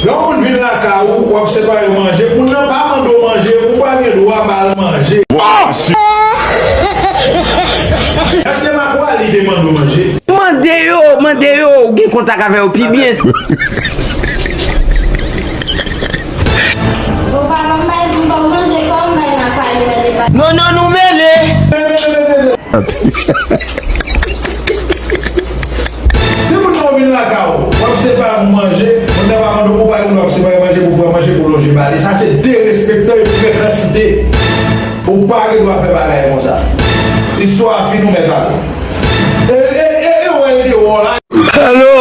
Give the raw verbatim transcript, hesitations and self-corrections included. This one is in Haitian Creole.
Lè yon moun vin lakay ou, w ap separe yo manje, moun nan pa mande w manje, ou pa gen dwa ba l manje. Èske Makwali te mande w manje? Mande yo, mande yo, ou gen kontak avè yo pi byen. Bon, papa, m bay, m ba w manje, kòman m bay Makwali manje pa? Non, non, nou mele. Si moun nan vin lakay ou, w ap separe moun manje, moun nan pa mande w, ou pa gen dwa ap separe manje pou pran manje pou lonje ba li. Sa se derespektan e frekansite. Ou pa gen dwa fè bagay konsa. Istwa a fini, ou mèt ale. E, e, e, e, wè l te wè w la. Alo?